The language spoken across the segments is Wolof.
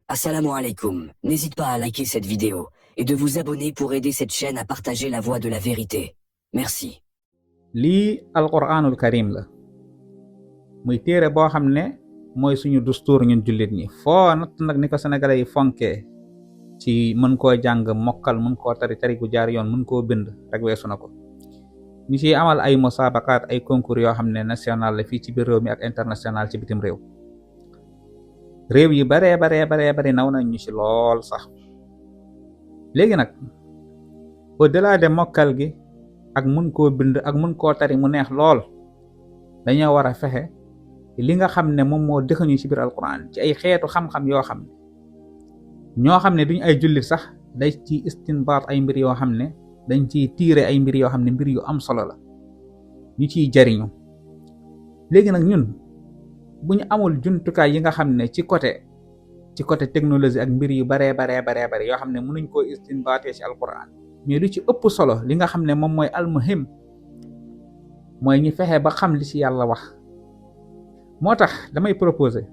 Assalamu alaikum. N'hésite pas à liker cette vidéo et de vous abonner pour aider cette chaîne à partager la voie de la vérité. Merci. lii alquranul karim la muy téere boo xam ne mooy suñu dustuur ñun jullit ñi foo natt nag ni ko sénégalais yi fonkee ci mën koo jàng mokkal mën koo tari gu jaar yoon mën koo bind rek weesu na ko ñu ciy amal ay musabaqaat ay concours yoo xam ne national la fii ci biir réew mi ak international ci bitim réew yi baree naw nañ ñu ci lool sax léegi nag au delà de mokkal gi ak mun koo bind ak mun koo tari mu neex lool dañoo war a fexe li nga xam ne moom moo dëxañu ci biir alquran ci ay xeetu xam-xam yoo xam ne ñoo xam ne duñ ay jullit sax day ci istinbaat ay mbir yoo xam ne dañ ciy tiire ay mbir yoo xam ne mbir yu am solo la ñu ciy jariñu léegi nag ñun bu ñu amul jumtukaay yi nga xam ne ci côté technologie ak mbir yu baree yoo xam ne mënuñ koo istinbaatee ci alquran mais lu ci ëpp solo li nga xam ne moom mooy almuhim mooy ñu fexe ba xam li ci yàlla wax moo tax damay proposer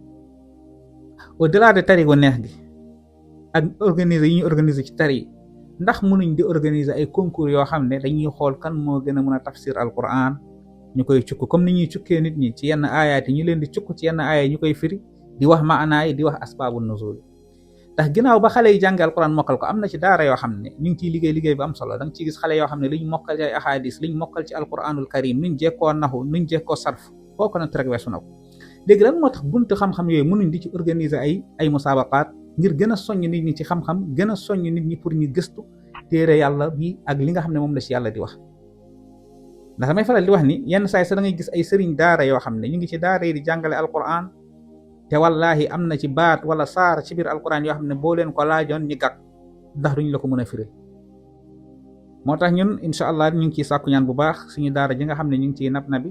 au delà de tari gu neex gi ak organiser yi ñu organiser ci tari ndax mënuñ di organiser ay concours yoo xam ne dañuy xool kan moo gën a mën a tafsir alquran ñu koy cukk comme ni ñuy cukkee nit ñi ci yenn aayaat yi ñu leen di cukk ci yenn aayaat yi ñu koy firi di wax maanaa yi di wax asbaabu nuzul ndax ginnaaw ba xale yi jànge alquran mokkal ko am na ci daara yoo xam ne ñu ngi ciy liggéey bu am solo da nga ciy gis xale yoo xam ne liñ mokkal ci ay ahadis liñ mokkal ci alquranul karim nuñ jekkoo naxu nuñ jekkoo sarf foo ko na rek weesu na ko léegi lan moo tax buntu xam-xam yooyu mënuñ di ci organiser ay musabaqaat ngir gën a soññ nit ñi ci xam-xam gën a soññ nit ñi pour ñu gëstu téere yàlla bi ak li nga xam ne moom la ci yàlla di wax ndax damay faral di wax ni yenn saay sa da ngay gis ay sëriñ daara yoo xam ne ñu ngi ci daara yi di jàngale alquran te wallahi am na ci baat wala saar ci biir alquran yoo xam ne boo leen ko laajoon ñi gàtt ndax duñ la ko mën a firi moo tax ñun incha allah ñu ngi ciy sàkku ñaan bu baax suñu daara ji nga xam ne ñu ngi ciy nab nabi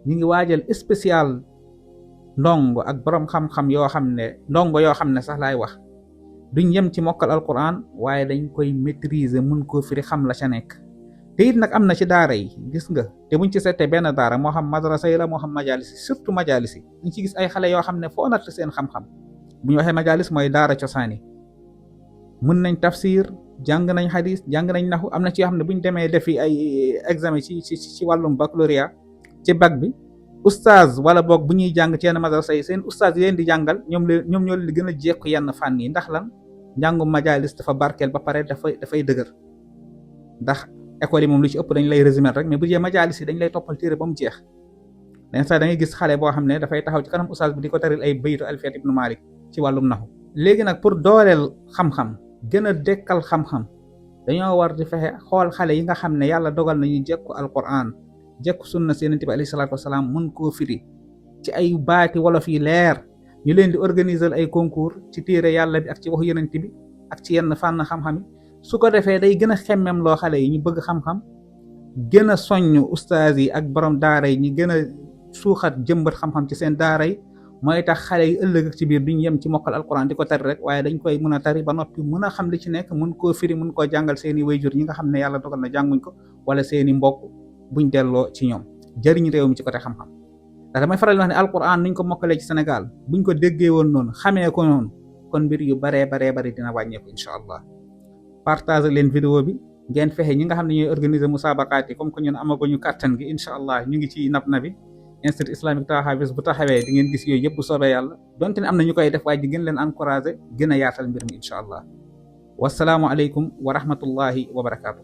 ñu ngi waajal spécial ndongo ak borom xam-xam yoo xam ne ndongo yoo xam ne sax laay wax duñ yem ci mokkal alquran waaye dañ koy maîtriser mun koo firi xam la ca nekk te it nag am na ci daara yi gis nga te buñ ci seetee benn daara moo xam madrasa yi la moo xam majalis yi surtout majalis yi dañ ci gis ay xale yoo xam ne foo natt seen xam-xam bu ñu waxee majalis mooy daara cosaan yi mën nañ tafsir jàng nañ xadis jàng nañ naxu am na ci yoo xam ne buñ demee defi ay examen ci wàllum baccalauréat ci bac bi oustaz wala boog bu ñuy jàng ci yenn madrasa yi seen oustaz yi leen di jàngal ñoom ñoo li gën a jekku yenn fànn yi ndax lan njàngum majalis dafa barkeel ba pare dafay dëgër ndax école yi moom lu ci ëpp dañ lay résumer rek mais bu jee majalis yi dañ lay toppal téere ba mu jeex dañ sax da ngay gis xale boo xam ne dafay taxaw ci kanam oustaz bi di ko taril ay baytu alfiyat ibnu malik ci wàllum naxu léegi nag pour dooleel xam-xam gën a dekkal xam-xam dañoo war di fexe xool xale yi nga xam ne yàlla dogal nañu jekku alquran jekku sunna si yonent bi alayhi salaatu wasalaam mën koo firi ci ay baati wolof yi leer ñu leen di organiser ay concours ci téere yàlla bi ak ci waxu yonent bi ak ci yenn fànn xam-xam yi su ko defee day gën a xemmem loo xale yi ñu bëgg xam-xam gën a soññ ustaas yi ak borom daara yi ñu gën a suuxat jëmbat xam-xam ci seen daara yi mooy tax xale yi ëllëg ak ci biir duñ yem ci mokkal alquran di ko tari rek waaye dañ koy mën a tari ba noppi mën a xam li ci nekk mën koo firi mën koo jàngal seeni wayjur ñi nga xam ne yàlla dogal na jànguñ ko wala seeni mbokk buñ delloo ci ñoom jëriñ réew mi ci côté xam-xam ndax damay faral di wax ne alquran nuñ ko mokkalee ci Sénégal buñ ko déggee woon noonu xamee ko noonu kon mbir yu baree dina wàññeeku incha allah partage leen vidéo bi ngeen fexe ñi nga xam ne ñooy organiser musabaqaat yi comme que ñun amaguñu kàttan gi incha allah ñu ngi ci nabi institut islamique Taha bis bu taxawee di ngeen gis yooyu yëpp bu soobee yàlla donte ne am na ñu koy def waaye ji gën leen encouragé gën a yaatal mbir mi incha allah wasalaamu aleykum wa rahmatullahi wa barakaatu.